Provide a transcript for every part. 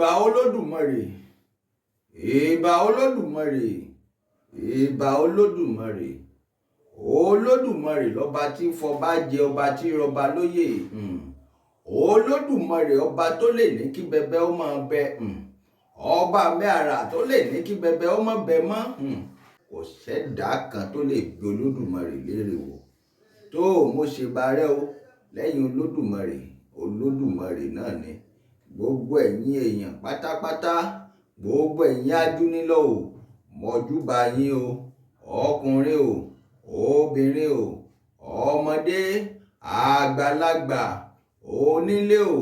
Ìbà Olódùmarè, ìbà Olódùmarè, ìbà Olódùmarè. Olódùmarè lọ́ba tí ń fọba jẹ, ọba tí ń rọba lóyè. Olódùmarè ọba tó lè ní kí bẹbẹ ó máa bẹ. Ọba mi àrà tó lè ní kí bẹbẹ ó má bẹ mọ́. Kò sẹ́dàá kan tó lè bi Olódùmarè léèrè wò. Tó mo ṣe bàrẹ́ o lẹ́yìn Olódùmarè, Olódùmarè náà ni. Gbogbo ẹ̀yin èèyàn pátápátá, gbogbo ẹ̀yin ajúnilọ́ o, mọ̀júbà yín o, ọkùnrin o, obìnrin o, ọmọdé, àgbàlagbà, onílé o,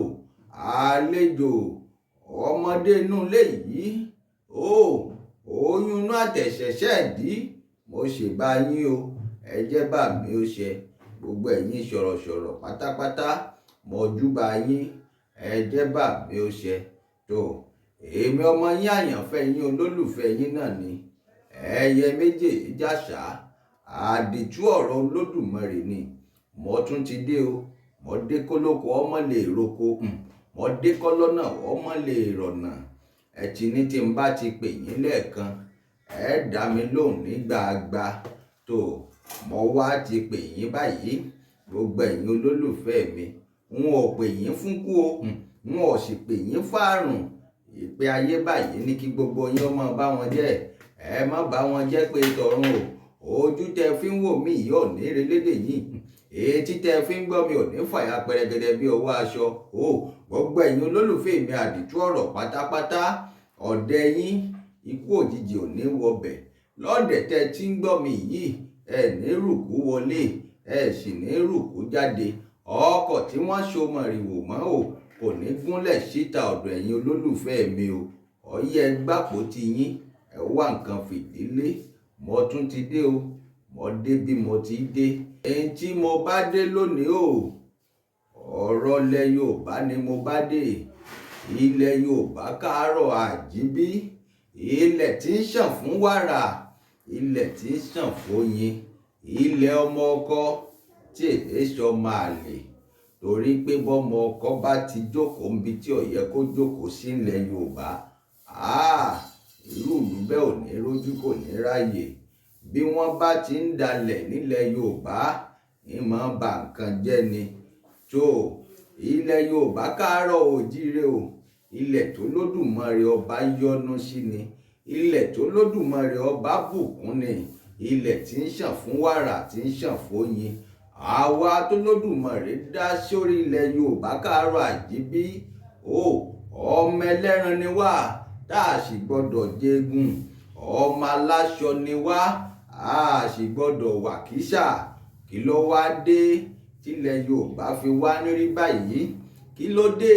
àlejò, ọmọdé inú ilé yìí, o, oyún inú àtẹ̀ṣẹ̀ṣẹ̀ ìdí, mo ṣèbà yín o, ẹ jẹ́ bá mi ó ṣe. Gbogbo ẹ̀yin sọ̀rọ̀sọ̀rọ̀ pátápátá, mọ̀júbà yín, ẹ jẹ́ bá mi ó ṣe. Tó, èmi ọmọ yín, àyànfẹ́ yín, olólùfẹ́ yín náà ni. Ẹyẹ méjì jàṣà, àdìtú ọ̀rọ̀ Olódùmarè ni. Mo tún ti dé o. Mo dé kólóko ọmọ lè roko. Mo dé kọ́lọ́nà ọmọ lè rọ̀nà. Ẹ ti ní tí n bá ti pè yín lẹ́ẹ̀kan, ẹ dá mi lóhùn ní gbàgbà. Tó, mo wá ti pè yín báyìí. Gbogbo ẹ̀yin olólùfẹ́ mi, n ò pè yín fún kú o, n ò sì pè yín fáàrùn. Ìpè ayé báyìí ní kí gbogbo yín ó máa bá wọn jẹ́. Ẹ má bá wọn jẹ́ pé tọ̀run o. Ojú tẹ fi ń wò mí yìí ò ní relédè yín. Etí tẹ fi ń gbọ́ mi ò ní fàya pẹrẹgẹdẹ bí ọwọ́ aṣọ. O, gbogbo ẹ̀yin olólùfẹ́ mi, àdìtú ọ̀rọ̀ pátápátá, ọ̀dẹ yín, ikú òjijì ò ní wọbẹ̀. Lọ́dẹ̀ tẹ tí ń gbọ́ mi yìí, ẹ ní rùkú wọlé, ẹ sì ní rùkú jáde. Ọkọ̀ tí wọ́n so mọ̀rìwò mọ́ o kò ní gúnlẹ̀ síta ọ̀dọ̀ ẹ̀yin olólùfẹ́ mi o. Ọyẹ́ gbàpò ti yín, ẹ wá nǹkan fìdílé. Mo tún ti dé o. Mo dé bí mo ti dé. Ẹni tí mo bá dé lónìí o, ọ̀rọ̀ ilẹ̀ Yorùbá ni mo bá dé. Ilẹ̀ Yorùbá káàárọ̀ àjíbí. Ilẹ̀ tí ń ṣàn fún wàrà, ilẹ̀ tí ń ṣàn fóyin, ilẹ̀ ọmọ ọkọ tí èé sọ máa lè. Torí pé bọ́mọ ọkọ bá ti jókòó níbi tí ó yẹ kó jókòó sí ilẹ̀ Yorùbá, àá, irú ìlú bẹ́ẹ̀ ò ní rójú, kò ní ráyè. Bí wọ́n bá ti ń dalẹ̀ nílẹ̀ Yorùbá, ìmọ̀ ba nǹkan jẹ́ ni. Tó, ilẹ̀ Yorùbá káàárọ̀ òjíire o. Ilẹ̀ tó Lódùmarè ọba yọ́nú sí ni. Ilẹ̀ tó Lódùmarè ọba bùkún ni. Ilẹ̀ tí ń ṣàn fún wàrà, tí ń ṣàn fóyin. Àwa tó Lódùmarè dá sórí ilẹ̀ Yorùbá káàárọ̀ àjíbí. O, ọmọ ẹlẹ́ran ni wá, tá a sì gbọdọ̀ jẹgun. Ọmọ aláṣọ ni wá, a sì gbọdọ̀ wà kísà. Kí ló wá dé tí ilẹ̀ Yorùbá fi wá nírí báyìí? Kí ló dé?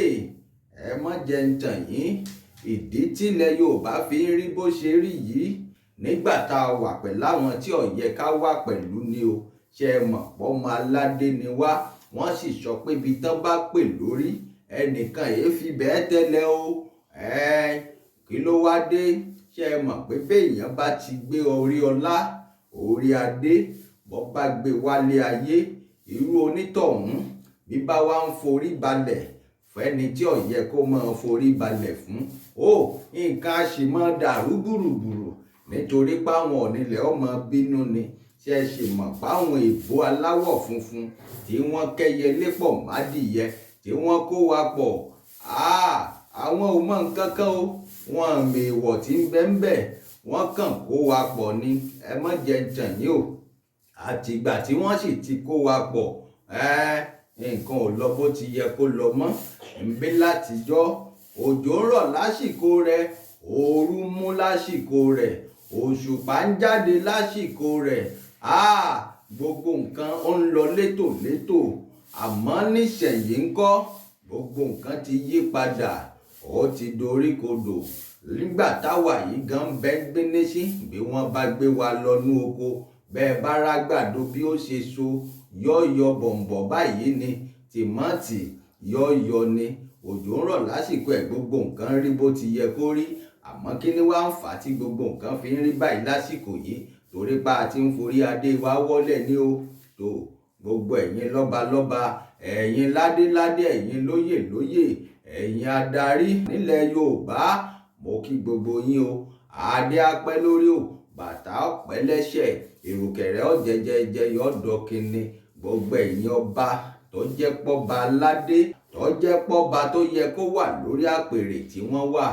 Ẹ má jẹ ń tàn yín. Ìdí tí ilẹ̀ Yorùbá fi ń rí bó ṣe rí yìí, nígbà tá a wà pẹ̀lú àwọn tí ó yẹ ká wà pẹ̀lú ni o. Ṣé ẹ mọ̀ pé ọmọ aládé ni wá? Wọ́n sì sọ pé ibi tán bá pè lórí, ẹnìkan èé fi bẹ́ẹ̀ tẹ́lẹ̀ o. Ẹ, kí ló wá dé? Ṣé ẹ mọ̀ pé bí èèyàn bá ti gbé orí ọlá, orí adé, bó bá gbé wálé ayé, irú onítọ̀hún bí bá wá ń forí balẹ̀ fẹ́ni tí ó yẹ kó máa forí balẹ̀ fún. O, nǹkan á sì máa dàrú gbùrùgbùrù nítorí pé àwọn onílẹ̀ ó máa bínú ni. Ṣé ẹ sì mọ̀ pé àwọn èèbó aláwọ̀ funfun tí wọ́n kẹ́yẹ lépọ̀ mádìyẹ tí wọ́n kó wa pọ̀? Àá, àwọn ò mọ̀ nǹkan kan o. Wọ́n mèwọ̀ tí ń bẹ ń bẹ̀, wọ́n kàn kó wa pọ̀ ni. Ẹ má jẹ ń tàn yín o. Àti ìgbà tí wọ́n sì ti kó wa pọ̀, ẹ́, nǹkan ò lọ bó ti yẹ kó lọ mọ́. Ǹbí látijọ́, òjò ń rọ̀ lásìkò rẹ̀, ooru mú lásìkò rẹ̀, òṣùpá ń jáde lásìkò rẹ̀. Àá, gbogbo nǹkan ó ń lọ létòlétò. Àmọ́ nísẹ̀yìí ńkọ́, gbogbo nǹkan ti yí padà, ó ti doríkodò. Nígbà táwà yìí gan bẹ́ ń gbéné sí, bí wọ́n bá gbé wa lọ nú oko, bẹ́ẹ̀ bá rágbàdo bí ó ṣe so, yọ́yọ bọ̀m̀bọ̀ báyìí ni, tìmọ́tì yọ́yọ ni. Òjò ń rọ̀ lásìkò ẹ̀, gbogbo nǹkan rí bó ti yẹ kó rí. Àmọ́ kí ni wá ń fà á tí gbogbo nǹkan fi ń rí báyìí lásìkò yìí? Torí pé a ti ń forí adé wa wọ́lẹ̀ ní o. Tó, gbogbo ẹ̀yin lọ́balọ́ba, ẹ̀yin ládéládé, ẹ̀yin lóyè lóyè, Ẹ̀yin adarí nílẹ̀ Yorùbá, mo kí gbogbo yín o. Adé apẹ́ lórí o, bàtà ọ̀pẹ́ lẹ́sẹ̀, ìrùkẹ̀rẹ̀ ọ̀jẹ̀jẹ̀jẹ̀ yọ̀dọ̀ kínní. Gbogbo ẹ̀yin ọba tó jẹ́ pọ́ba aládé, tó jẹ́ pọ́ba tó yẹ kó wà lórí àpèrè tí wọ́n wà,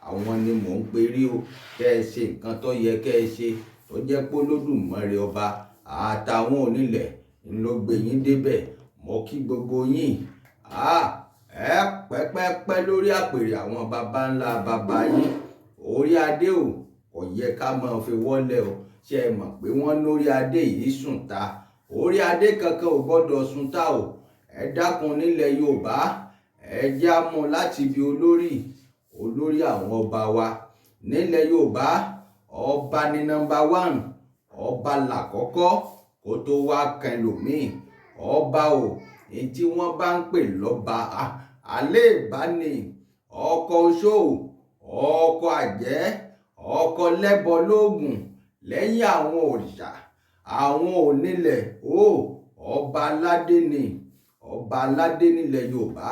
àwọn ni mò ń perí o. Kẹ́ ẹ ṣe nǹkan tó yẹ kẹ́ ẹ ṣe, tó jẹ́ pé Olódùmarè ọba àtàwọn onílẹ̀ ń ló gbé yín débẹ̀. Mo kí gbogbo yín. Ẹ pẹ́pẹ́pẹ́ lórí àpèrè àwọn baba ńlá baba yín. Orí adé o, kò yẹ ká máa fi wọ́lẹ̀ o. Ṣé ẹ mọ̀ pé wọ́n lórí adé yìí sùn ta? Orí adé kankan ò gbọ́dọ̀ sùn ta o. Ẹ dákun nílẹ̀ Yorùbá, ẹ já mú láti ibi olórí, olórí àwọn ọba wa nílẹ̀ Yorùbá. Ọba ní nọ́mbà 1, ọba làkọ́kọ́ kó tó wá kan ẹlòmíì. Ọba o, èyí tí wọ́n bá ń pè lọ́ba, àléèbá ni, ọkọ oṣó, ọkọ àjẹ́, ọkọ lẹ́bọ lóògùn lẹ́yìn àwọn òrìṣà, àwọn onílẹ̀ o. Ọba aládé ni, ọba aládé nílẹ̀ Yorùbá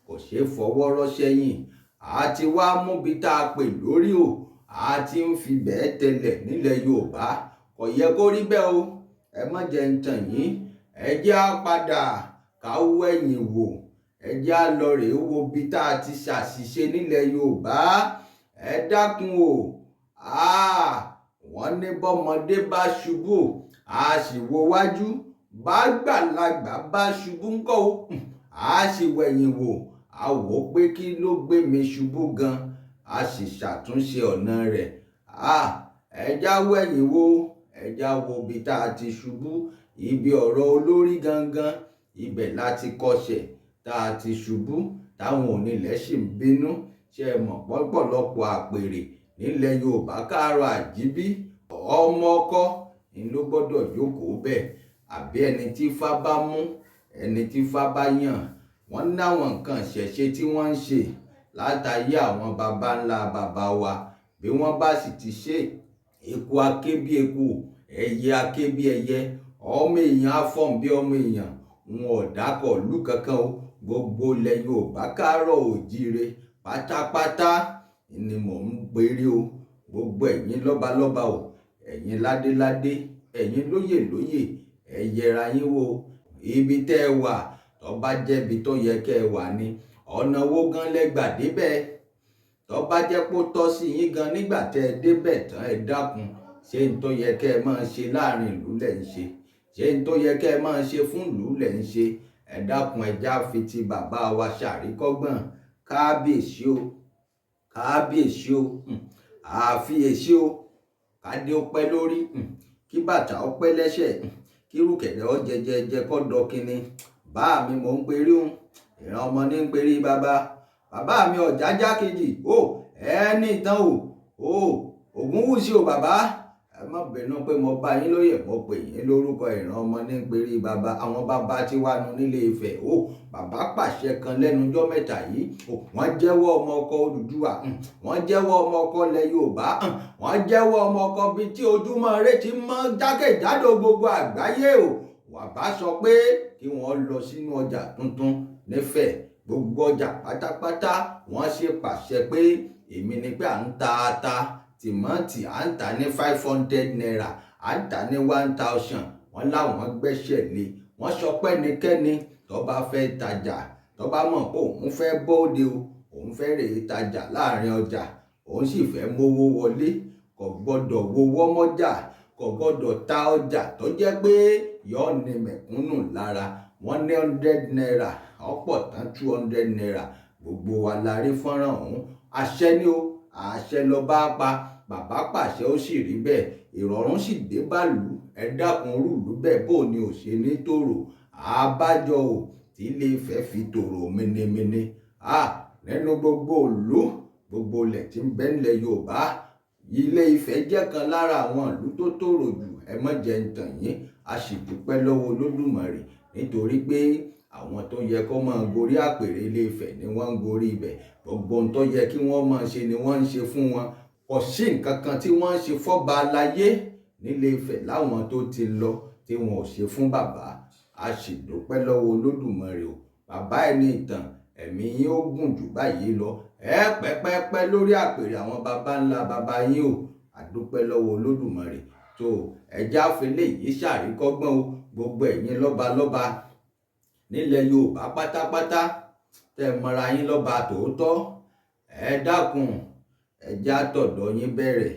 kò ṣeé fọwọ́ rọ́ sẹ́yìn. A ti wá múbi tá a pè lórí o, a ti ń fi bẹ́ẹ̀ tẹ́lẹ̀ nílẹ̀ Yorùbá. Kò yẹ kó rí bẹ́ẹ̀ o. Ẹ má jẹ́ ń tàn yín. Ẹ jẹ́ á padà ká wẹ̀yìn wò. Ẹ jẹ́ á lọ rèé wo bí tá a ti ṣàṣìṣe nílẹ̀ Yorùbá. Ẹ dákun o. Wọ́n ní bọ́mọdé bá ṣubú, a sì wo wájú. Bá gbàlagbà bá ṣubú ńkọ́ o, a sì wẹ̀yìn wò. A wò pé kí ló gbé mi ṣubú gan, a sì ṣàtúnṣe ọ̀nà rẹ̀. Ẹ já wẹ̀yìn wò, ẹ já wo bí tá a ti ṣubú. Ibi ọ̀rọ̀ olórí gangan, ibẹ̀ la ti kọsẹ̀ tá a ti ṣubú, táwọn onílẹ̀ sì ń bínú. Ṣé ẹ mọ̀ pọ̀pọ̀lọpọ̀ àpèrè nílẹ̀ Yorùbá káàárọ̀ àjíbí, ọmọ ọkọ ni ló gbọ́dọ̀ jókòó bẹ́ẹ̀, àbí ẹni tí Ifá bá mú, ẹni tí Ifá bá yàn. Wọ́n náwọn nǹkan ìṣẹ̀ṣe tí wọ́n ń ṣe látayé àwọn baba ńlá baba wa. Bí wọ́n bá sì ti ṣe, eku aké bí eku, ẹyẹ aké bí ẹyẹ, ọmọ èèyàn á fọ̀n bí ọmọ èèyàn. Wọn ò dákọ̀ ìlú kankan o. Gbogbo ilẹ̀ Yorùbá káàárọ̀ òjíire pátápátá ni mò ń perí o. Gbogbo ẹ̀yin lọ́balọ́ba o, ẹ̀yin ládéládé, ẹ̀yin lóyè lóyè, ẹ yẹra yín wò. Ibi tẹ́ ẹ wà, tó bá jẹ́ ibi tó yẹ kẹ́ ẹ wà ni, ọ̀nà wo gan lẹ gbà débẹ̀? Tó bá jẹ́ pé ó tọ́ sí yín gan nígbà tẹ́ ẹ débẹ̀ tán, ẹ dákun, ṣé n tó yẹ kẹ́ ẹ máa ṣe láàrin ìlú lẹ̀ ń ṣe? Ṣé n tó yẹ kẹ́ ẹ máa ṣe fún ìlú lẹ̀ ń ṣe? Ẹ dákun, ẹ já fi ti bàbá wa ṣàríkọ́gbọ̀n. Kábíyèsí o, kábíyèsí o, àfiyèsí o. Kádé ó pẹ́ lórí, kí bàtà ó pẹ́ lẹ́sẹ̀, kí ìrùkẹ̀rẹ̀ ó jẹjẹjẹ kó dọkinni. Bá mi mò ń perí òun, ìran ọmọ ní ń perí bàbá. Bàbá mi Ọ̀jájá kejì o, ẹni ìtàn o, o Ògúnwùsì o bàbá. Ẹ má bínú pé mo bá yín lóye, mo pè yín lórúkọ. Ìran ọmọ ní ń perí bàbá. Àwọn bàbá tí wà nù nílé Ifẹ̀ o. Bàbá pàṣẹ kan lẹ́nu ọjọ́ mẹ́ta yìí o. Wọ́n jẹ́wọ́ ọmọ ọkọ Odùduwà, wọ́n jẹ́wọ́ ọmọ ọkọ ilẹ̀ Yorùbá, wọ́n jẹ́wọ́ ọmọ ọkọ bíi tí ojúmọ́ ire ti mọ́ jákèjádò gbogbo àgbáyé o. Bàbá sọ pé kí wọ́n lọ sínú ọjà tuntun nífẹ̀ẹ́, gbogbo ọjà pátápátá. Wọ́n ṣe pàṣẹ pé èmi ni pé à ń ta ata, tìmọ́tì, à ń tà ní 500 naira, à ń tà ní 1000. Wọ́n láwọn gbẹ́sẹ̀ lé. Wọ́n sọ pé ẹnikẹ́ni tó bá fẹ́ tajà, tó bá mọ̀ pé òun fẹ́ bóde o, òun fẹ́ rèé tajà láàrin ọjà, òun sì fẹ́ mówó wọlé, kò gbọ́dọ̀ wowó mọ́jà, kò gbọ́dọ̀ ta ọjà tó jẹ́ pé yóò ní mẹ̀kúnnù lára. Wọ́n ní 100 naira, ọ̀pọ̀ tán 200 naira. Gbogbo wa la rí fọ́nrán ọ̀hún. Àṣẹ ni o, àṣẹ lọ bá pa. Bàbá pàṣẹ, ó sì rí bẹ́ẹ̀, ìrọ̀rùn sì dé bàlú. Ẹ dákun, rúùlù bẹ́ẹ̀ bó ni ò ṣe ní tòrò? Àbájọ o tí Ilé Ifẹ̀ fi tòrò mẹ́nẹ́mẹ́nẹ́ nínú gbogbo ìlú, gbogbo ilẹ̀ tí ń bẹ nílẹ̀ Yorùbá. Ilé Ifẹ̀ jẹ́ kan lára àwọn ìlú tó tòrò jù. Ẹ má jẹ́ ń tàn yín. A sì dúpẹ́ lọ́wọ́ Olódùmarè nítorí pé àwọn tó yẹ kó máa gorí àpèrè Ilé Ifẹ̀ ni wọ́n ń gorí ibẹ̀. Gbogbo ohun tó yẹ kí wọ́n máa ṣe ni wọ́n ń ṣe fún wọn. Kò sí nǹkan kan tí wọ́n ń ṣe fọ́ba aláyé nílé Ifẹ̀ láwọn tó ti lọ tí wọn ò ṣe fún bàbá. A sì dúpẹ́ lọ́wọ́ Olódùmarè o. Bàbá ẹni ìtàn, Ẹ̀mí yín ó gùn jù báyìí lọ. Ẹ pẹ́pẹ́pẹ́ lórí àpèrè àwọn baba ńlá baba yín o. Àdúpẹ́ lọ́wọ́ Olódùmarè. Tó ẹja fẹlẹ́ yìí ṣàríkọ́gbọ́n o. Gbogbo ẹ̀yin lọ́balọ́ba nílẹ̀ Yorùbá pátápátá, tẹ́ mọra yín lọ́ba tòótọ́, ẹ dákun, ẹ jẹ́ á tọ̀dọ̀ yín bẹ̀rẹ̀.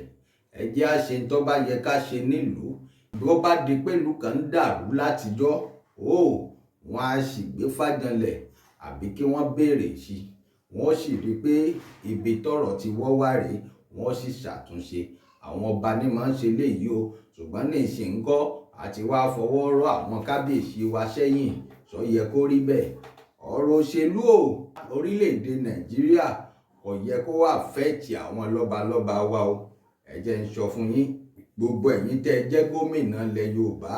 Ẹ jẹ́ á ṣe tó bá yẹ ká ṣe nílùú. Bí ó bá di pé ìlú kan ń dàrú látijọ́, ó wọ́n á sì gbé fàjànlẹ̀ àbí kí wọ́n béèrè sí i. Wọ́n sì rí i pé ibi tọ́rọ̀ ti wọ́ wá rèé, wọ́n sì ṣàtúnṣe. Àwọn ọba ní máa ń ṣe léyìí o. Ṣùgbọ́n ní ìsìn ńkọ́, àti wá fọwọ́ rọ́ àwọn kábíyèsí wa sẹ́yìn. Sọ yẹ kó rí bẹ́ẹ̀? Ọ̀rọ̀ òṣèlú o, orílẹ̀-èdè Nàìjíríà kò yẹ kó affect àwọn lọ́balọ́ba wa o. Ẹ jẹ́ ń sọ fún yín, gbogbo ẹ̀yin tẹ́ ẹ jẹ́ gómìnà ilẹ̀ Yorùbá,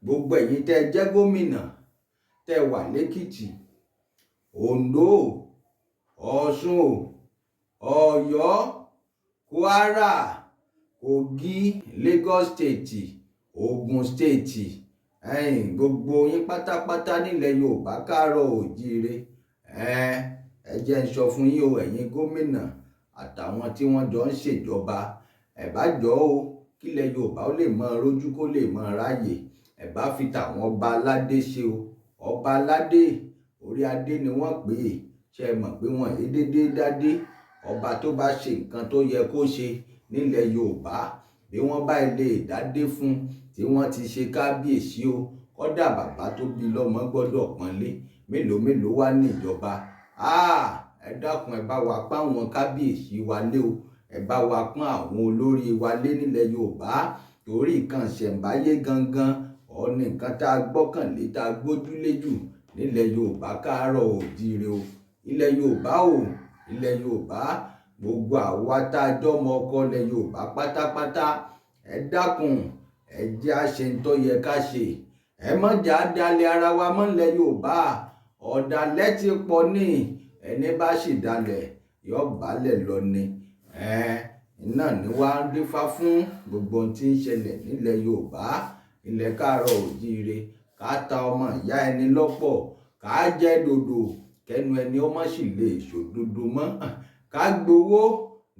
gbogbo ẹ̀yin tẹ́ ẹ jẹ́ gómìnà tẹ́ wà lẹ́kìtì, Oǹdó, Ọ̀ṣun o, Ọ̀yọ́, Kwara, Kogi, Lagos State, Ogun State, ẹ̀yin gbogbo yín pátápátá nílẹ̀ Yorùbá káàárọ̀ òjíire. Ẹ jẹ́ ń sọ fún yín o, ẹ̀yin gómìnà àtàwọn tí wọ́n jọ ń ṣèjọba, ẹ bá jọ o, kílẹ̀ Yorùbá ó lè mọ rójú, kó lè mọ ráàyè, ẹ bá fi tàwọn ọba aládé ṣe o. Ọba aládé, orí adé ni wọ́n pè é. Ṣe é mọ̀ pé wọ́n yé déédéé dádé? Ọba tó bá ṣe nǹkan tó yẹ kó ṣe nílẹ̀ Yorùbá, bí wọ́n bá lè dádé fún, tí wọ́n ti ṣe kábíyèsí o, kódà bàbá tó bí lọ́mọ gbọ́dọ̀ pọ́nlé. Mélòó mélòó wá ní ìjọba? Ẹ dákun, ẹ bá wa pọ́n àwọn kábíyèsí wa lé o. Ẹ bá wa pọ́n àwọn olórí wa lé nílẹ̀ Yorùbá, torí nǹkan ṣẹ̀ǹbáyé gangan ó ní nǹkan tá a gbọ́kànlé, tá a gbójúlé jù nílẹ̀ Yorùbá káàárọ̀ òjíire o. Ilẹ̀ Yorùbá o, ilẹ̀ Yorùbá, gbogbo àwa tá a jọmọ ọkọ ilẹ̀ Yorùbá pátápátá, ẹ dákun, ẹ jẹ́ á ṣe ń tó yẹ ká ṣe. Ẹ má jà á dalẹ̀ ara wa mọ́ nílẹ̀ Yorùbá. Ọ̀dàlẹ̀ ti pọ̀ ní ẹni bá sì dalẹ̀ yọ balẹ̀ lọ ni. Náà ni wàá dífá fún gbogbo ohun tí ń ṣẹlẹ̀ nílẹ̀ Yorùbá, ilẹ̀ káàárọ̀ òjíire. Ká ta ọmọ ìyá ẹni lọ́pọ̀, ká jẹ́ dòdò kẹnu ẹni ó má sì lè ṣòdodo mọ́, ká gbowó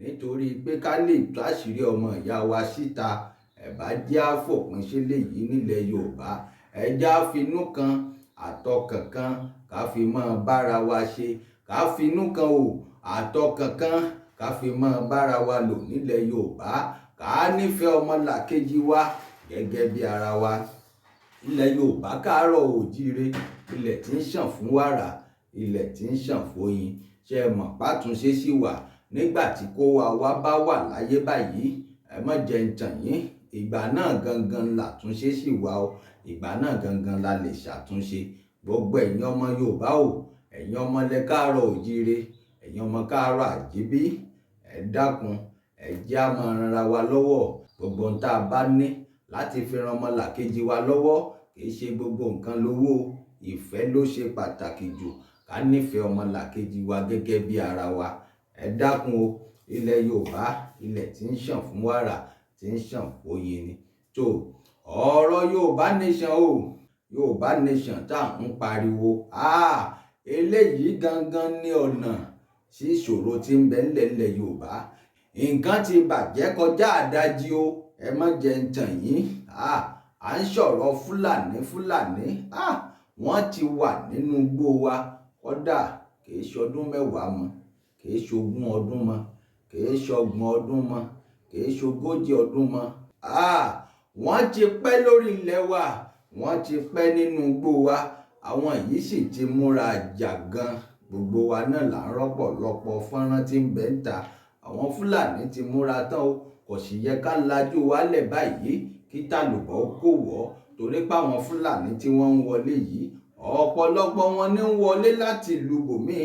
nítorí pé ká lè tú àṣírí ọmọ ìyá wa síta. Ẹ bá jẹ́ àfòpin sílẹ̀ yìí nílẹ̀ Yorùbá. Ẹ jẹ́ àfinú kan àtọkàn kan ká fi máa bára wa ṣe. Ká finú kan o àtọkàn kan ká fi máa bára wa lò nílẹ̀ Yorùbá. Ká nífẹ̀ẹ́ ọmọlàkejì wa gẹ́gẹ́ bí ara wa. Ilẹ̀ Yorùbá káàárọ̀ òjíire, ilẹ̀ tí ń ṣàn fún wàrà, ilẹ̀ tí ń ṣàn fóyin. Ṣé ẹ mọ̀ pàtúnṣe sì wà nígbà tí kó wa wá bá wà láyé báyìí? Ẹ má jẹ́ ń tàn yín, ìgbà náà gangan làtúnṣe sì wà o. Ìgbà náà gangan la lè ṣàtúnṣe. Gbogbo ẹ̀yin ọmọ Yorùbá o, ẹ̀yin ọmọ ilẹ̀ káàárọ̀ òjíire, ẹ̀yin ọmọ káàárọ̀ àjíbí, ẹ dákun, ẹ jẹ́ á máa ranra wa lọ́wọ́. Gbogbo ohun tá a bá ní láti fi ran ọmọlàkejì wa lọ́wọ́, kì í ṣe gbogbo nǹkan lówó. Ìfẹ́ ló ṣe pàtàkì jù. Ká nífẹ̀ẹ́ ọmọlàkejì wa gẹ́gẹ́ bí ara wa. Ẹ dákun o, ilẹ̀ Yorùbá, ilẹ̀ tí ń ṣàn fún wàrà, tí ń ṣàn fóyin ni. Tó ọ̀rọ̀ Yorùbá nation o, Yorùbá nation tá à ń pariwo, eléyìí gangan ní ọ̀nà sí ìṣòro tí ń bẹ ńlẹ̀ ńlẹ̀ Yorùbá. Nǹkan ti bàjẹ́ kọjá àdájí o. Ẹ má jẹ́ ń tàn yín. À ń sọ̀rọ̀ Fúlàní, Fúlàní, wọ́n ti wà nínú igbó wa. Kódà kì í ṣọdún 10 mọ́, kì í ṣogún ọdún mọ́, kì í ṣọgbọ̀n ọdún mọ́, kì í ṣogójì ọdún mọ́. Wọ́n ti pẹ́ lórí ilẹ̀ wa, wọ́n ti pẹ́ nínú igbó wa. Àwọn yìí sì ti múra jà gan. Gbogbo wa náà là ń rọ́pọ̀lọpọ̀ fọ́nrán tí ń bẹ ń ta. Àwọn Fúlàní ti múra tán o. Kò sì yẹ ká lajú wálẹ̀ báyìí kí tàlùbọ̀ kò wọ́, torí pé àwọn Fúlàní tí wọ́n ń wọlé yìí, ọ̀pọ̀lọpọ̀ wọn ní ń wọlé láti ìlú bòmíì,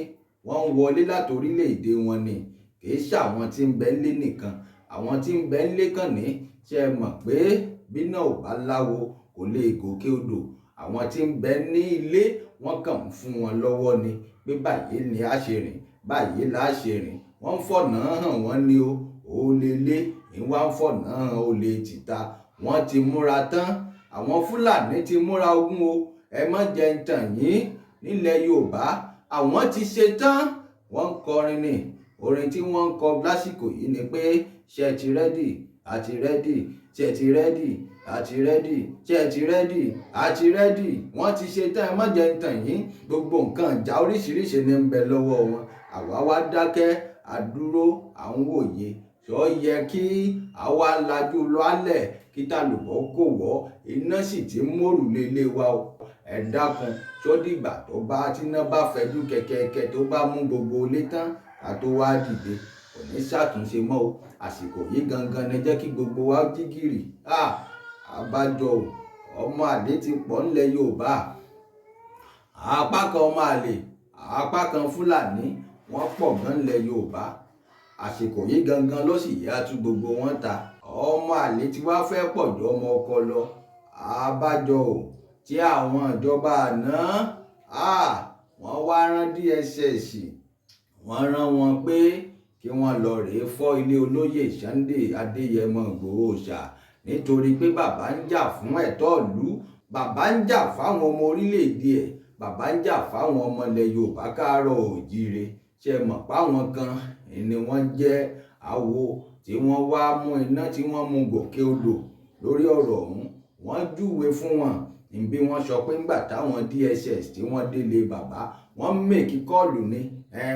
wọ́n ń wọlé láti orílẹ̀-èdè wọn ni. Kì í ṣàwọn tí ń bẹ ńlé nìkan. Àwọn tí ń bẹ ńlé kàn ní, ṣe é mọ̀ pé bí náà ò bá láwo kò lè gòkè odò? Àwọn tí ń bẹ ní ilé, wọ́n kàn ń fún wọn lọ́wọ́ ni pé báyìí ni a ṣe rìn, báyìí là á ṣe rìn. Wọ́n ń fọ̀nà hàn wọ́n ní o. Ó lè lé ìwà ń fọ̀nà hàn, ó lè tìta. Wọ́n ti múra tán. Àwọn Fúlàní ti múra ogun o. Ẹ má jẹ́ ń tàn yín nílẹ̀ Yorùbá. Àwọn ti ṣe tán, wọ́n ń kọrin ni. Orin tí wọ́n ń kọ lásìkò yìí ni pé ṣé ẹ ti ready? A ti ready. Ṣé ẹ ti ready? A ti ready. Ṣé ẹ ti ready? A ti ready. Wọ́n ti ṣe tán, ẹ má jẹ́ ń tàn yín. Gbogbo nǹkan ìjà oríṣiríṣi ní ń bẹ lọ́wọ́ wọn. Àwa wá dákẹ́, a dúró, à ń wòye. Ṣó yẹ kí àwa lajú lọ́lẹ̀ kí tàlùbọ́ kò wọ́? Iná sì ti ń mórùlé ilé wa o. Ẹ dákun, ṣó dìgbà tó bá tíná bá fẹjú kẹ̀kẹ́kẹ́ tó bá mú gbogbo ilé tán ká tó wá dìde? Kò ní ṣàtúnṣe mọ́ o. Àsìkò yìí gangan ni jẹ́ kí gbogbo wa jí gìrì. Àbájọ o, ọmọ àlè ti pọ̀ ńlẹ̀ Yorùbá. Apá kan ọmọ àlè, apá kan Fúlàní, wọ́n pọ̀ gan ńlẹ̀ Yorùbá. Àsìkò yìí gangan ló sì yá tú gbogbo wọn ta. Ọmọ àlè tí wá fẹ́ pọ̀ ju ọmọ ọkọ lọ. Àbájọ o, tí àwọn ìjọba àná, wọ́n wá rán DSS, wọ́n rán wọn pé kí wọ́n lọ rèé fọ́ ilé olóyè Sunday Adéyẹmọ Ìgbòho Òòṣà, nítorí pé bàbá ń jà fún ẹ̀tọ́ ìlú, bàbá ń jà fáwọn ọmọ orílẹ̀-èdè ẹ̀, bàbá ń jà fáwọn ọmọ ilẹ̀ Yorùbá káàárọ̀ òjíire. Ṣe mọ̀ páwọn kan ni wọ́n jẹ́ awo tí wọ́n wá mú iná tí wọ́n mú gòkè odò lórí ọ̀rọ̀ ọ̀hún. Wọ́n júwe fún wọn bí wọ́n sọ pé ńgbà táwọn DSS tí wọ́n délé bàbá, wọ́n make call ní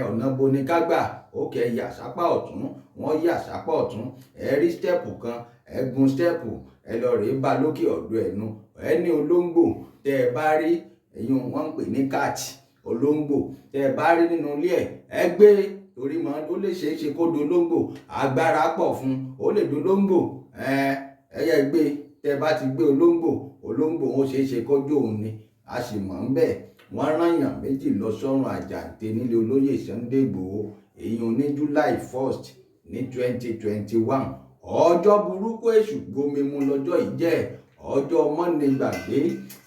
ọ̀nà bo ni ká gbà. Ó kẹ́ yà sápá ọ̀tún, wọ́n yà sápá ọ̀tún. Ẹ rí step kan, ẹ gun step, ẹ lọ rèé bá lókè ọ̀dọ̀ ẹ̀nu. Ẹ ní olóńgbò tẹ́ ẹ bá rí, ẹ̀yin wọ́n ń pè ní cat, olóńgbò tẹ́ ẹ bá rí nínú ilé ẹ̀, ẹ gbé, torí mọ́ ó lè ṣeé ṣe kó dolóńgbò, agbára pọ̀ fún, ó lè dolóńgbò. Ẹ ẹyẹ gbé, tẹ́ ẹ bá ti gbé olóńgbò, olóńgbò ó ṣeé ṣe kó jó òun ni. A sì mọ̀ ń bẹ́ẹ̀. Wọ́n rán èèyàn méjì lọ sọ́run àjàǹtẹ̀ nílé olóyè Sunday Igboho, èyí ní July 1st ní 2021. Ọjọ́ burúkú, èṣù gbomi mu lọ́jọ́ yìí jẹ́, ọjọ́ mọ́ni gbàgbé.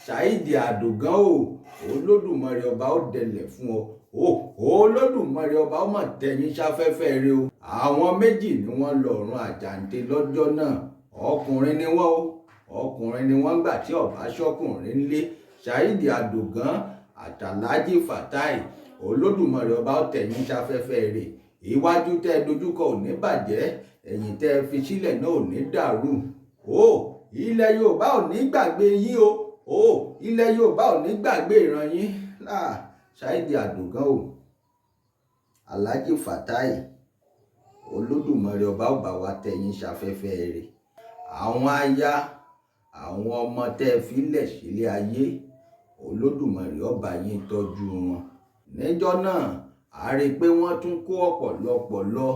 Saheed Àdògán o, Olódùmarè ọba ó dẹlẹ̀ fún ọ o. Olódùmarè ọba ó mọ̀ tẹ̀yìn sáfẹ́fẹ́ rẹ o. Àwọn méjì ni wọ́n lọ ọ̀run àjàǹtẹ̀ lọ́jọ́ náà. Ọkùnrin ni wọ́n o, ọkùnrin ni wọ́n gbà tí ọba ṣọkùnrin lé. Saheed Àdògán àtàlájì Fatai, Olódùmarè ọba ó tẹ̀yìn sáfẹ́fẹ́ rẹ. Iwájú tẹ́ ẹ dojúkọ ò ní bàjẹ́, ẹ̀yìn tẹ́ ẹ fi sílẹ̀ náà ò ní dàrú o. Ilẹ̀ Yorùbá ò ní gbàgbé yín o. O ilẹ̀ Yorùbá ò ní gbàgbé ìran yín. Saheed Àdògán o, Alhaji Fatai, Olódùmarè ọba ó bá wa tẹ̀yìn sáfẹ́fẹ́ rẹ. Àwọn aya, àwọn ọmọ tẹ́ ẹ filẹ̀ sílé ayé, Olódùmarè ọba yín tọ́jú wọn. Níjọ́ náà, a rí i pé wọ́n tún kó ọ̀pọ̀lọpọ̀ lọ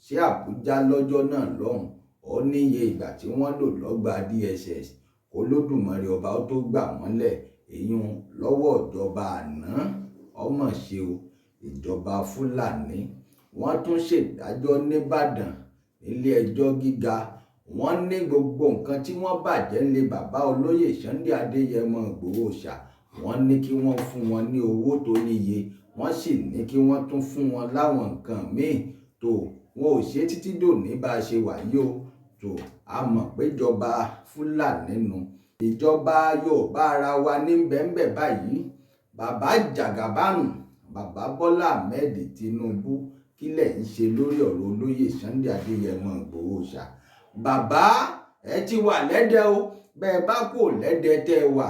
sí Àbújá lọ́jọ́ náà lọ́hùn. Ó níye ìgbà tí wọ́n lò lọ́gbà DSS Olódùmarè ọba ó tó gbà wọ́n lẹ̀, èyí lọ́wọ́ ìjọba àná. Ọmọ ṣe o, ìjọba Fúlàní. Wọ́n tún ṣèdájọ́ nìbàdàn nílé ẹjọ́ gíga. Wọ́n ní gbogbo nǹkan tí wọ́n bàjẹ́ ńlé bàbá olóyè Sunday Adéyẹmọ Ìgbòho ṣá, wọ́n ní kí wọ́n fún wọn ní owó tó níye, wọ́n sì ní kí wọ́n tún fún wọn láwọn nǹkan míì tó wọn ò ṣe títí dòní bá a ṣe wà yìí o. Tó a mọ̀ pé ìjọba Fúlàní nu, ìjọba Yorùbá ara wa ní bẹ́ńbẹ́ báyìí. Bàbá Jàgàbánù, bàbá Bọ́lá Ahmed Tinubu, kí lẹ̀ ń ṣe lórí ọ̀rọ̀ olóyè Sunday Adéyẹmọ Ìgbòho ṣá? Bàbá, ẹ ti wà lẹ́dẹ̀ o. Bẹ́ẹ̀ bá kò lẹ́dẹ̀ tẹ́ ẹ wà,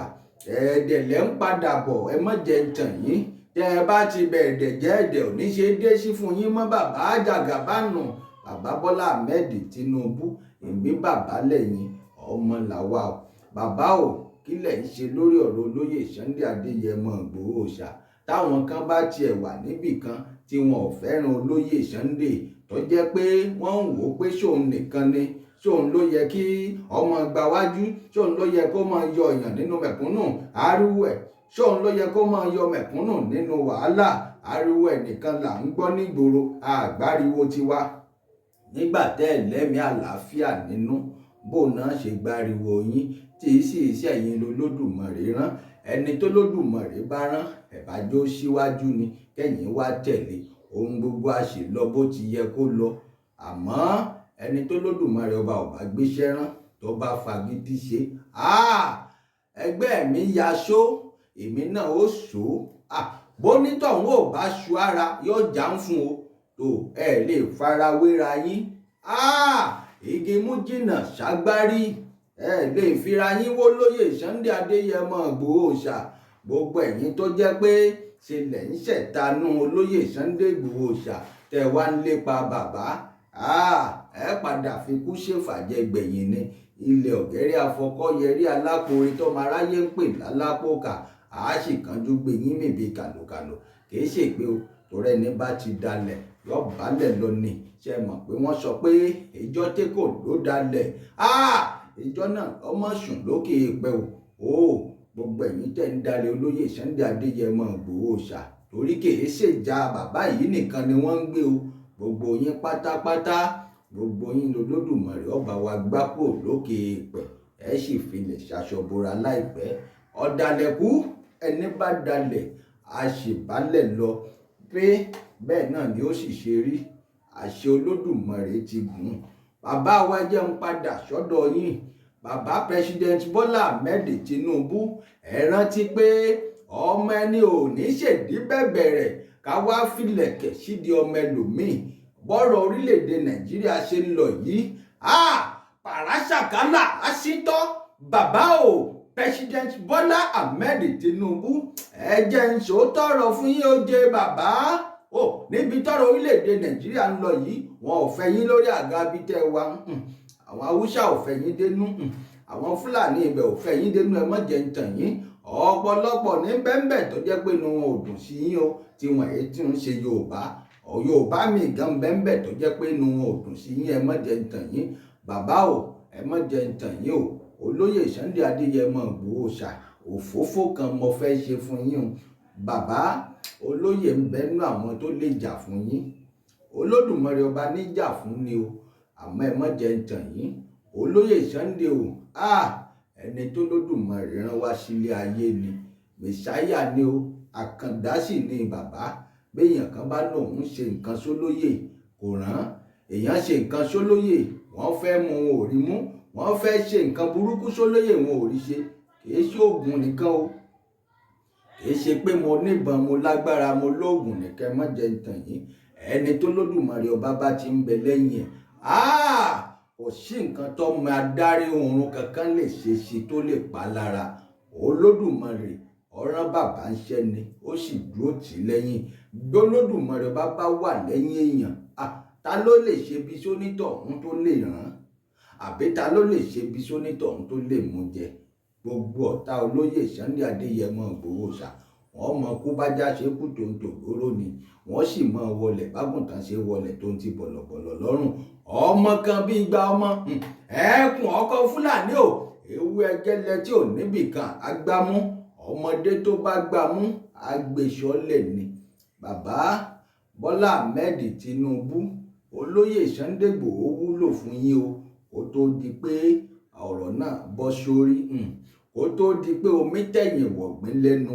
ẹ̀ẹ́dẹ̀ lẹ́ ń padà bọ̀. Ẹ má jẹ́ ń tàn yín, tẹ́ ẹ bá ti bẹ̀ẹ̀dẹ̀ jẹ́, ẹ̀dẹ̀ ò ní ṣe dé sí fún yín mọ́. Bàbá Jàgàbánù, bàbá Bọ́lá Ahmed Tinubu, ìbí bàbá lẹ́yìn, ọmọ làwa o. Bàbá o, kí lẹ̀ ń ṣe lórí ọ̀rọ̀ olóyè Sunday Adéyẹmọ Ìgbòho ṣá? Táwọn kan bá tiẹ̀ wà níbì kan tí wọn ò fẹ́ràn olóyè Sunday, tó jẹ́ pé wọ́n ń wò ó pé ṣóun nìkan ni, ṣóun ló yẹ kí ọmọ gbawájú, ṣóun ló yẹ kó máa yọ èèyàn nínú mẹ̀kúnnù ariwo ẹ̀, ṣóun ló yẹ kó máa yọ mẹ̀kúnnù nínú wàhálà, ariwo ẹ̀ nìkan là ń gbọ́ nígboro, àgbáriwo tiwa. Nígbà tẹ́ ẹ̀ lẹ́mìí àlàáfíà nínú, bó náà ṣe gbáriwo yín tí í sì ṣẹ̀yìn lolódùmarè rán? Ẹni tó lódùmarè bá rán ẹ̀bájọ́ síwájú ni kẹ́yìn wá tẹ̀lé. Ohun gbogbo a sì lọ bó ti yẹ kó lọ. Àmọ́ ẹni tó lódùmarè ọba ọba gbéṣẹ́ rán, tó bá fagídí ṣe, ẹgbẹ́ mi yaṣó, èmi náà ó ṣó. Bónítọ̀hún ò bá ṣu ara yóò já ń fún o. Tó ẹ lè farawéra yín, igi mú jìnnà ṣàgbárí. Ẹ lè fira yín wó lóyè Sunday Adéyẹmọ Ìgbòho ṣá. Gbogbo ẹ̀yin tó jẹ́ pé ṣe lẹ̀ ń ṣẹ̀tanú olóyè Sunday Ìgbòho ṣá, tẹ̀ wá ń lépa bàbá, ẹ padà fi kú ṣèfàjẹ gbẹ̀yìn ni. Ilẹ̀ ọ̀gẹ́rẹ́ afọkọ́yẹrí alákòóre tọ́mọ aráyé ń pè lálápòkà, á sì kánjú gbé yín mì bíi kàlòkàlò. Kì í ṣèpè o, torí ẹni bá ti dalẹ̀ yọ balẹ̀ lọ ni. Ṣe mọ̀ pé wọ́n sọ pé ìjọ tí kò ló dalẹ̀, ìjọ náà ọmọ sùn lókè èèpẹ̀ o. Gbogbo ẹ̀yin tẹ́ ń dalẹ̀ olóyè Sunday Adéyẹmọ Ìgbòho ṣá, torí kì í ṣèjà bàbá yìí nìkan ni wọ́n ń gbé o. Gbogbo yín pátápátá, gbogbo yín lolódùmarè ọba wa gbápò lókè èèpẹ̀, ẹ sì filẹ̀ ṣaṣọbora láìpẹ́. Ọ̀dàlẹ̀ kú, ẹni bá dalẹ̀ a sì balẹ̀ lọ, pé bẹ́ẹ̀ náà ni ó sì ṣe rí. Àṣẹ Olódùmarè ti gùn. Bàbá wa, jẹ́ ń padà sọ́dọ̀ yín. Bàbá President Bọ́lá Ahmed Tinubu, ẹ rántí pé ọmọ ẹni ò ní ṣèdí bẹ̀bẹ̀rẹ̀ ká wá filẹ̀kẹ̀ sídìí ọmọ ẹlòmíì. Bọ́rọ̀ orílẹ̀-èdè Nàìjíríà ṣe ń lọ yìí, pàràṣàkálà àṣìtọ́. Bàbá o, President Bọ́lá Ahmed Tinubu, ẹ jẹ́ ń sòótọ́ ọ̀rọ̀ fún yín ó jẹ́ bàbá o. Níbi tọ́rọ̀ orílẹ̀-èdè Nàìjíríà ń lọ yìí, wọn ò fẹ́ yín lórí àga bíi tẹ́ wa. Àwọn Haúsá ò fẹ́ yín dénú, àwọn Fúlàní ibẹ̀ ò fẹ́ yín dénú. Ẹ má jẹ́ ń tàn yín, ọ̀pọ̀lọpọ̀ ní bẹ́ńbẹ̀ tó jẹ́ pé inú wọn ò dùn sí yín o, tí wọ́n èyí tí ń ṣe Yorùbá. Yorùbá mi gan bẹ́ńbẹ̀ tó jẹ́ pé inú wọn ò dùn sí yín. Ẹ má jẹ́ ń tàn yín, bàbá o, ẹ má jẹ́ ń tàn yín o. Olóyè Sunday Adéyẹmọ Ìgbòho ṣá, òfófó kan mo fẹ́ ṣe fún yín o. Bàbá, olóyè ń bẹ́nu àwọn tó lè jà fún yín. Olódùmarè ọba níjà fún ni o. Àmọ́ ẹ má jẹ́ ń tàn yín, olóyè Sunday o, ẹni tó lódùmarè rán wá sílé ayé ni, mẹsáyà ni o, àkàndá sì ni bàbá. Béèyàn kan bá lòun ṣe nǹkan sólóyè, kò rán èèyàn ṣe nǹkan sólóyè, wọ́n fẹ́ mú wọn ò rí mú. Wọ́n fẹ́ ṣe nǹkan burúkú sólóyè, wọn ò rí ṣe. Kì í ṣe oògùn nìkan o, kì í ṣe pé mo níbọn, mo lágbára, mo lóògùn nìkan. Má jẹ́ ń tàn yín, ẹni tó lódùmarè ọba bá ti ń bẹ lẹ́yìn ẹ̀, kò sí nǹkan tó mọ adarí oorun kankan lè ṣe sí tó lè pa lára. Olódùmarè ọ̀ràn bàbá ń ṣẹ́ ni, ó sì dúró tì í lẹ́yìn. Gbólódùmarè bá bá wà lẹ́yìn èèyàn, ta ló lè ṣe bí sónítọ̀hún tó lè ràn án? Àbí ta ló lè ṣe bí sónítọ̀hún tó lè mú jẹ? Gbogbo ọ̀tá olóyè Sunday Adéyẹmọ Ìgbòho ṣá, wọ́n mọ kú bájá ṣe kú tó ń tògbóró ni, wọ́n sì mọ wọlé bágùntàn ṣe wọlé tó ń ti bọ̀lọ̀bọ̀lọ̀ lọ́rùn. Ọmọ kan bí igba ọmọ ẹkùn ọkọ Fúlàní o, ewu ẹgẹlẹ tí ò níbì kan agbámú. Ọmọdé tó bá gbámú agbèsọlẹ̀ ni. Bàbá Bọ́lá Ahmed Tinubu, olóyè Sunday Igboho wúlò fún yín o. Kó tó di pé ọ̀rọ̀ náà bọ́ sórí, kó tó di pé omi tẹ̀yìn wọ̀gbìn lẹ́nu,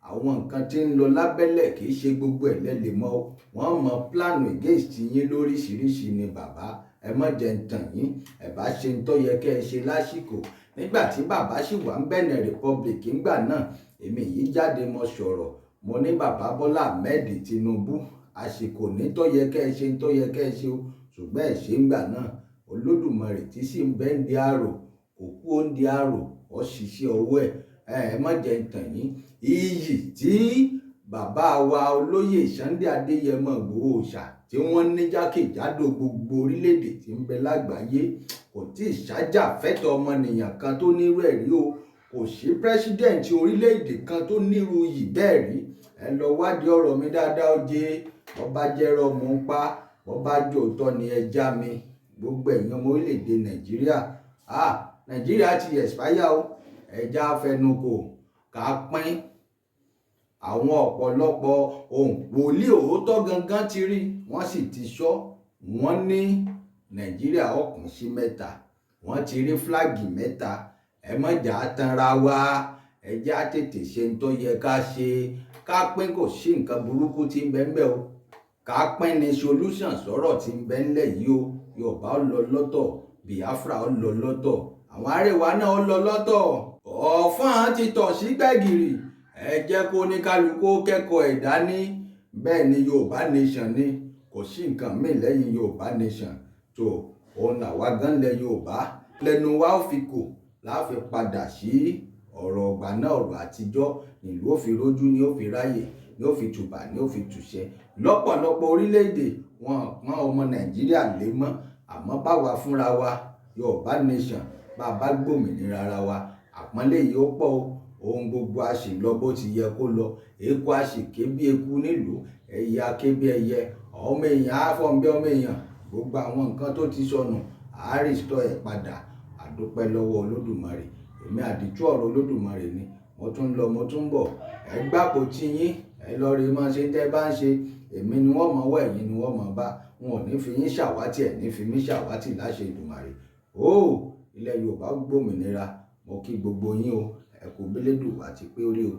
àwọn nǹkan tí ń lọ lábẹ́lẹ̀, kì í ṣe gbogbo ẹ̀ lẹ́lẹ̀ mọ́. Wọ́n mọ plan against yín lóríṣiríṣi ni. Bàbá, ẹ má jẹ́ ń tàn yín, ẹ bá ṣe ń tó yẹ kẹ́ ẹ ṣe lásìkò nígbà tí bàbá sì wà ń Benin Republic ńgbà náà. Èmi yìí jáde, mo sọ̀rọ̀, mo ní bàbá Bọ́lá Ahmed Tinubu, àsìkò ní tó yẹ kẹ́ ẹ ṣe ń tó yẹ kẹ́ ẹ ṣe o, ṣùgbọ́n ẹ ṣe ń gbà náà. Olódùmarè tí sì ń bẹ́ ń di àrò kò kú, ó ń di àrò, ó ṣiṣẹ́ ọwọ́ ẹ̀. Ẹ má jẹ́ ń tàn yín, iyì tí bàbá wa olóyè Sunday Adéyẹmọ Ìgbòho ṣà tí wọ́n ní jákèjádò gbogbo orílẹ̀-èdè tí ń bẹ lágbàáyé, kò tí ì ṣájà fẹ́tọ̀ ọmọnìyàn kan tó nírú ẹ̀ rí o. Kò sí president orílẹ̀-èdè kan tó nírú yìí bẹ́ẹ̀ rí. Ẹ lọ wádìí ọ̀rọ̀ mi dáadáa. Ó jẹ́ bọ́bá jẹ́rọ mò ń pa, bọ́bá jòótọ́ ni ẹ já mi. Gbogbo ẹ̀yin ọmọ orílẹ̀-èdè Nàìjíríà, Nàìjíríà ti expire o. Ẹja fẹnukò ká pín. Àwọn ọ̀pọ̀lọpọ̀ ohun wòlíì òótọ́ gangan ti rí, wọ́n sì ti sọ. Wọ́n ní Nàìjíríà ó pín sí mẹ́ta, wọ́n ti rí flag mẹ́ta. Ẹ má jà á tanra wa, ẹ jẹ́ á tètè ṣe ń tó yẹ ká ṣe, ká pín. Kò sí nǹkan burúkú tí ń bẹ ń bẹ o. Ká pín ní solution sọ̀rọ̀ tí ń bẹ ńlẹ̀ yìí o. Yorùbá ó lọ lọ́tọ̀, Biafra ó lọ lọ́tọ̀, àwọn Arẹwà náà ó lọ lọ́tọ̀. Ọ̀fọ́n ti tọ̀ sí gbẹ̀gìrì. Ẹ jẹ́ kó ní kálukú kẹ́kọ̀ọ́ ẹ̀ dání. Bẹ́ẹ̀ ni, Yorùbá Nation ni, kò sí nǹkan míì lẹ́yìn Yorùbá Nation. Tó òun làwa gan lẹ Yorùbá lẹ́nu wa ó fi kò láfi padà sí ọ̀rọ̀ ọgbà náà, ọ̀rọ̀ àtijọ́ nílùú ó fi rójú, ni ó fi ráyè, ni ó fi tùbà, ni ó fi tùṣẹ. Lọ́pọ̀lọpọ̀ orílẹ̀-èdè wọn pọ́n ọmọ Nàìjíríà lé mọ́, àmọ́ báwa fúnra wa, Yorùbá Nation, bá a bá gbòmìnira ara wa, àpọ́nlé yìí ó pọ̀ o. Ohun gbogbo a sì lọ bó ti yẹ kó lọ. Eku a sì ké bí eku nílùú, ẹyẹ a ké bí ẹyẹ, ọmọ èèyàn á fọ́n bí ọmọ èèyàn. Gbogbo àwọn nǹkan tó ti sọnù, á restore ẹ̀ padà. Àdúpẹ́ lọ́wọ́ Olódùmarè. Èmi àdìtú ọ̀rọ̀ Olódùmarè ni. Mo tún ń lọ, mo tún ń bọ̀. Ẹ gbàpò tí yín, ẹ lọ rí máa ṣe tẹ́ bá ń ṣe. Èmi ni wọ́n mọ̀ wọ́, ẹ̀yin ni wọ́n mọ̀ bá. Wọn ò ní fi yín ṣàwátì, ẹ̀ ní fi mí ṣàwátì láṣẹ Èdùmàrè. Ó ilẹ̀ Yorùbá gbòmìnira. Mo kí gbogbo yín o. Ẹ kú bílédùn àti pé orí o.